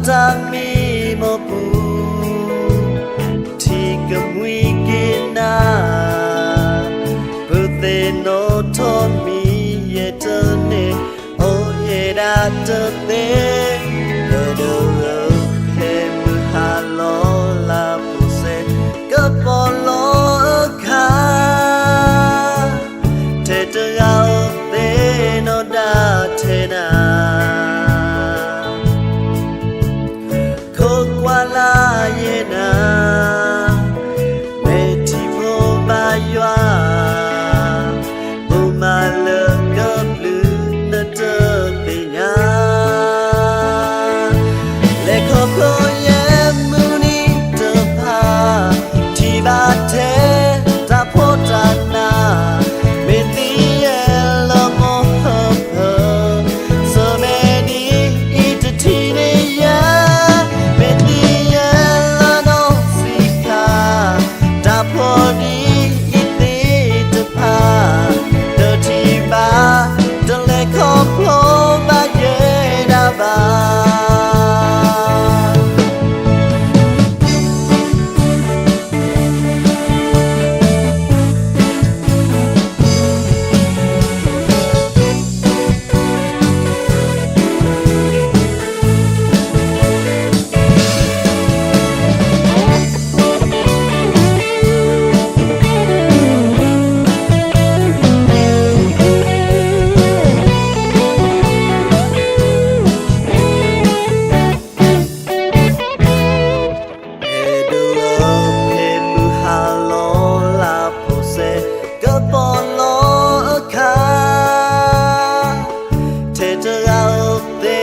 တၢ်မံမီၢ်ပူၤ, ထံကမှံက့ၤနၤ, ပုၢ်သ့ၣ်နီၣ်ထီၣ်မံယဲၢ်တန့ၢ်, အိၣ်ယဲၢ်ဒၣ်တသ့, လၢဒိၣ်ဧၢ, ဖဲမုၢ်ဟါလီၤလၢဖိစဲး, ကပီၤလီၤအခါ ထဲတဂၤအိၣ်သ့နီၢ်ဒၣ်ထဲနၤ, ခိးကွၢ်လၢယဲၢ်နၤ, မ့ၢ်ထံဖိဘါယွၤ, အိၣ်မးလၢကဘျုးနတသ့ၣ်ညါ လဲၤခီဖျိယဲၢ်မုၢ်နံၤတဖၣ်, ထံၣ်ဘၣ်ထဲတၢ်ဖှီၣ်တၢ်နး, မ့ၢ်သ့ယဲၢ်လၢမိၢ်ဟၢဖၢ, ဆၢမဲာ်ဒ်အံၤတထံၣ်န့ၢ်ယၤ, မ့ၢ်သ့ယဲၢ်လၢနီၢ်ဆံးခါ, တၢ်ဖှီၣ်ဒ်အံၤသ့ၣ်တဖၣ်, တထံၣ်ဘၣ်, တလဲၤခီဖျိဘၣ်ယဲဒၣ်ဘၣ်. အဲၣ်ဒိးလၢ ဖဲမုၢ်ဟါလီၤလၢဖိစဲး ကပီၤလီၤအခါ ထဲတဂၤအိၣ်သ့